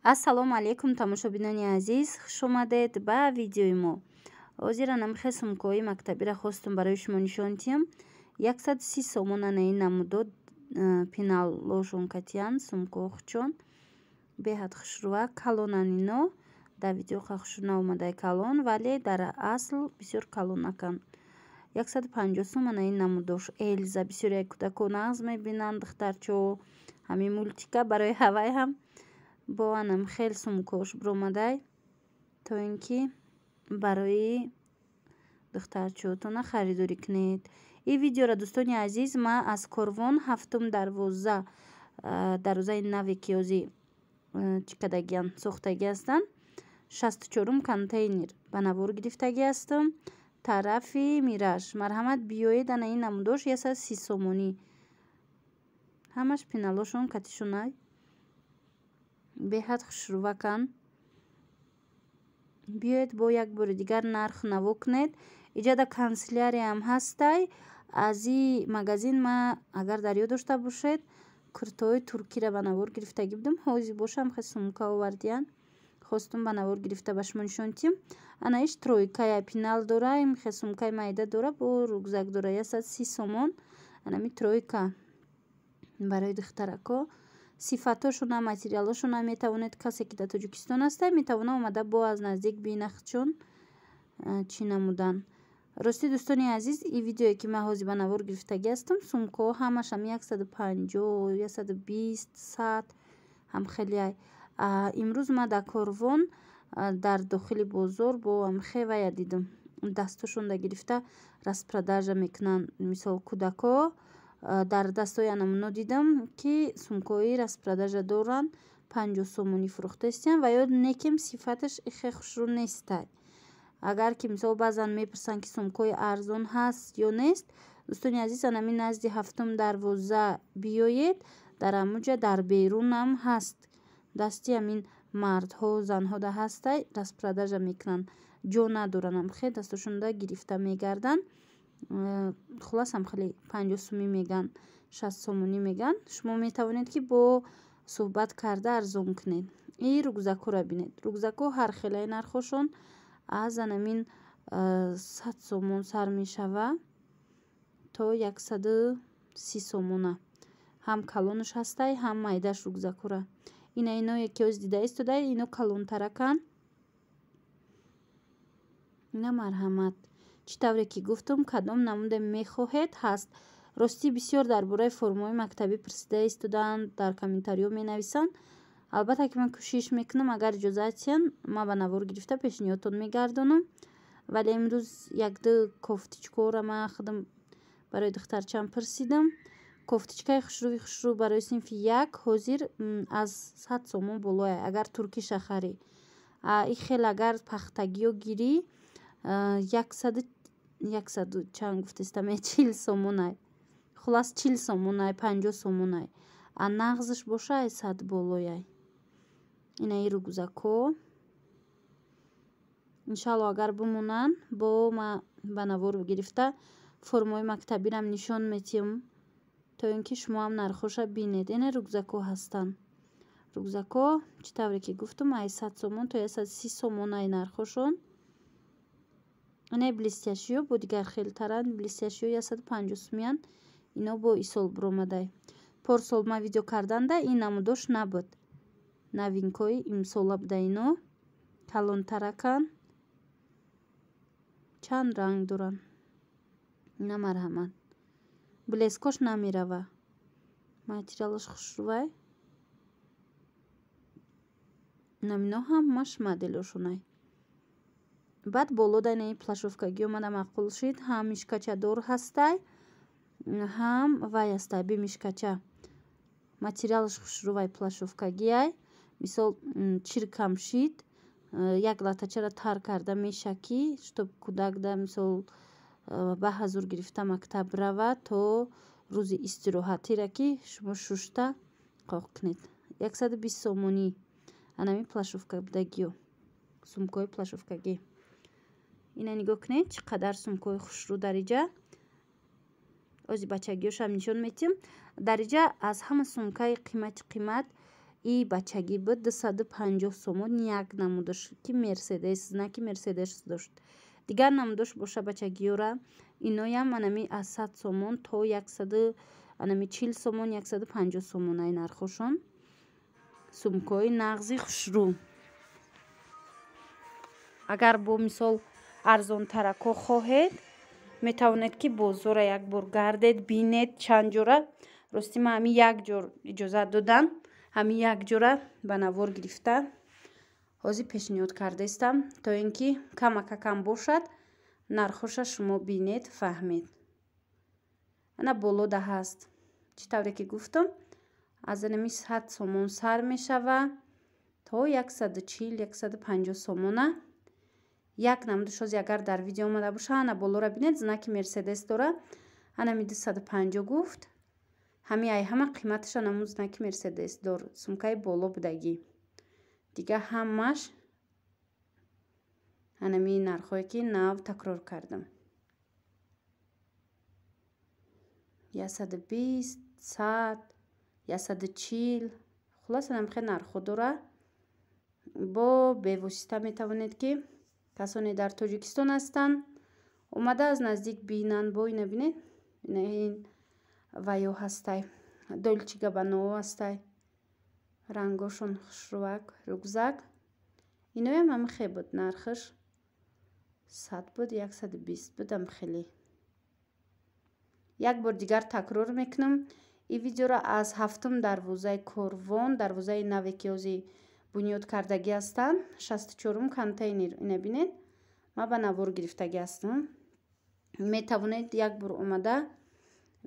Ассалому алайкум, тамошобинони азиз, хушомадед ба видеои мо. Ҳозир анамихе сумкаҳои мактабиро хостум барои шумо нишон диҳам. 130 сомон ана ин намудо, пеналошон катиян, сумкаҳо хучон беҳад хушрӯа, калонан ино. Дар видео хушрӯ наомадай калон, вале дар асл бисёр калонаканд. 150 сум ана ин намудош. Эльза бисёр як кӯдако нағз мебинанд, духтарчаҳо ҳамин мультика, барои ҳавай ҳам бо анам хел сумкаош биромадай, то ин ки барои духтарчаҳотона харидорӣ кунед. Ин видеоро, дӯстони азиз, ман аз Корвон, ҳафтум дарвоза, дарвозаи наве ки ҳозир чӣ кардагиан, сохтагӣ ҳастанд, 64-ум контейнер ба навор гирифтагӣ ҳастам, тарафи Мираж. Марҳамат, биёед. Ана ин намудош 130 сомонӣ, ҳамаш пеналошон катишонай, беҳад хушрӯваканд. Биёед, бо як бори дигар нарх наво кунед. Иҷада канселяриям ҳастай. Аз и магазин ма, агар дар ёд дошта бошед, куртаҳои туркиро ба навор гирифтагӣ будам. Ҳозир бошам хе сумка овардиян, хостум ба навор гирифта ба шумо нишон диҳем. Ана иш тройкая, пенал дора, хе сумкаи майда дора, бо рюкзак дора, 130 сомон. Анами тройка барои духтарако. Сифатошона, материалошона метавонед, касе ки дар Тоҷикистон аста, метавона омада бо аз наздик бинахчон чӣ намудан. Ростӣ, дӯстони азиз, ин видеое ки ман ҳозир ба навор гирифтагӣ ҳастам, сумкаҳо ҳамашам 150, 120, 100 ҳам хелеай. Имрӯз ман дар Корвон, дар дохили бозор бо ҳамхе вая дидам, дастошонда гирифта распродажа мекунанд. Мисол, кӯдако дар дастои анамуно дидам, ки сумкаҳои распродажа доранд, 50 сомонӣ фурӯхтаистиянд ва ё некем сифаташ ихе хушрӯ нестай. Агар ки мисол баъзан мепурсанд, ки сумкаҳои арзон ҳаст ё нест, дӯстони азиз, анами назди ҳафтум дарвоза биёед, дар ҳамуҷа дар берунам ҳаст, дасти ҳамин мардҳо, занҳода ҳастай, распродажа мекунанд, ҷо надоранд, ҳамхе дастошонда гирифта мегарданд. Хуллас, ҳам хеле 50 сумӣ меган, 60 сомонӣ меган, шумо метавонед, ки бо суҳбат карда арзон кунед. И рюкзакҳоро бинед, рюкзакҳо ҳар хелаи нархошон аз анамин 100 сомон сар мешава то 130 сомона. Ҳам калонаш ҳастай, ҳам майдаш рюкзакҳора. Ина иное ки ҳозир дида истодаед, ино калонтараканд. Ина марҳамат, чӣ тавре ки гуфтам, кадом намуде мехоҳед, ҳаст. Ростӣ, бисёр дар бораи формаҳои мактабӣ пурсида истодаанд, дар комментариҳо менависанд. Албатта ки ман кӯшиш мекунам, агар иҷозат диҳанд, ман ба навор гирифта пешниҳодтон мегардонам, вале имрӯз якду кофточкаҳоро ман худам барои духтарчам пурсидам. Кофточкаи хушрӯи хушрӯ барои синфи як ҳозир аз 100 сомон болоя, агар туркиша харӣ. И хел агар пахтагиё гирӣ, яксаду, яксаду чанд гуфтестам, 40 сомонай, хуллас, 40 сомонай, 50 сомонай, а нағзаш боша, ай 100 болояй. Инаи рюкзакҳо, иншаалло, агар бимонанд, бо ма ба навор гирифта формаҳои мактабирам нишон метиҳам, то ин ки шумо ҳам нархоша бинед. Ина рюкзакҳо ҳастанд. Рюкзакҳо, чӣ тавре ки гуфтам, ай 100 сомон то 130 сомон ай нархошон. Инаи блестящиҳо бо дигар хелтаранд, блестящиҳо 150 сумиянд. Ино бо исол биромадай. Порсол ман видео карданда ин намудош набуд, новинкаҳои имсола буда. Ино калонтараканд, чанд ранг доранд. Ина марҳамат, блескош намерава, материалаш хушрӯвай. Намино ҳамаш моделошонай. Баъд боло да инаи плащовкагӣ омада маъқул шид, ҳам мишкачадор ҳастай, ҳам вай ҳастай, бемишкача. Материалаш хушрӯвай, плащовкагиай. Мисол, чиркам шид, як латачаро тар карда меша, ки чтоб кӯдак да мисол ба ҳазур гирифта мактаб равад, то рӯзи истироҳатира ки шумо шушта қоқ кунед. 120 сомонӣ анами плащовка будагиё, сумкаҳои плащовкагӣ. Ина нигоҳ кунед, чӣ қадар сумкаҳои хушрӯ дар иҷа. Ози бачагиёшам нишон метиҳам. Дар иҷа аз ҳама сумкаи қимати қимат И бачагӣ буд, 250 сомон як намудаш, ки Мерседес, знаки Мерседес дошт. Дигар намудош боша, бачагиёра, иноям анами аз 100 сомон то яксаду анами 40 сомон, 150 сомон ай нархошон. Сумкаҳои нағзи хушрӯ. Агар бо мисол арзонтарако хоҳед, метавонед, ки бозора як бор гардед, бинед чанд ҷора. Рости, ман ҳамин як ҷор иҷозат додам, ҳамин як ҷора ба навор гирифта, ҳозир пешниҳод кардаистам, то ин ки камакакам бошад, нархоша шумо бинед, фаҳмед. Ана болода ҳаст, чӣ тавре ки гуфтам, аз анами 100 сомон сар мешава то 140, 150 сомона як намудаш. Ҳозир агар дар видео омада боша, ана болоро бинед, знаки Мерседес дора. Анами 250 гуфт. Ҳами ай ҳама қиматаша намуд знаки Мерседес дор, сумкаи боло будагӣ. Дига ҳамаш анами нархҳое, ки нав такрор кардам: 120, 100, 140. Хулос, анамихел нархҳо дора. Бо бевосита метавонед, ки касоне дар Тоҷикистон ҳастанд, омада аз наздик бинанд. Бо ина бинед, ин ваё ҳастай, Долче Габбано ҳастай, рангошон хушрӯак. Рюкзак иноям ҳамихе буд, нархаш 100 буд, 120 будам хеле. Як бор дигар такрор мекунам: ин видеоро аз ҳафтум дарвозаи Корвон, дарвозаи наве, ки ҳозир бунёд кардагӣ ҳастанд, 64-ум контейнер, ина бинед, ман ба навор гирифтагӣ ҳастам. Метавонед як бор омада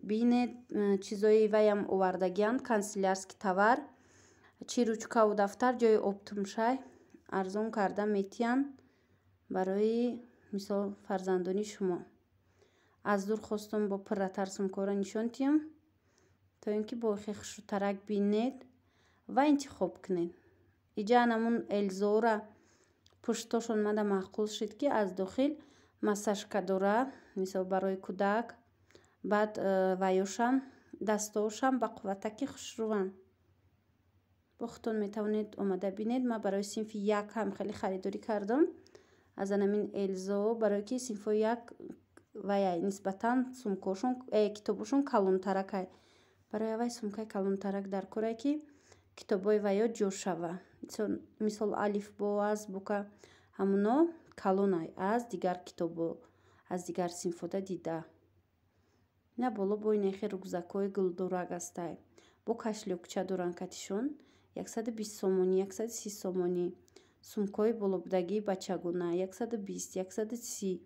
бинед, чизои ваям овардагианд, канцелярский товар, чи ручкаву дафтар, ҷои оптом шай арзон карда метиҳанд барои мисол фарзандони шумо. Аз дур хостум бо пурратар сумкаҳоро нишон диҳам, то ин ки бо хе хушрӯтарак бинед ва интихоб кунед. Иҷа анамун Элзора пуштошон мада маъқул шуд, ки аз дохил массажка дора, мисол барои кӯдак. Баъд ваёшам, дастҳошам ба қувватаки хушрӯванд. Бо худтон метавонед омада бинед. Ман барои синфи як ҳам хеле харидорӣ кардам аз анамин Элзо, барое ки синфҳои як вая нисбатан сумкаошон, китобошон калонтаракай. Барои аввай сумкаи калонтарак дар корае, ки китобҳои ваё ҷо шава. Мисол, алифбо, азбука, ҳамуно калонай аз дигар китобо, аз дигар синфода дида. Ина боло бо инахе рюкзакҳои гулдорак ҳастай, бо кошелёкча доранд катишон, 120 сомонӣ, 130 сомонӣ. Сумкаҳои болобудагии бачагона 120, 130.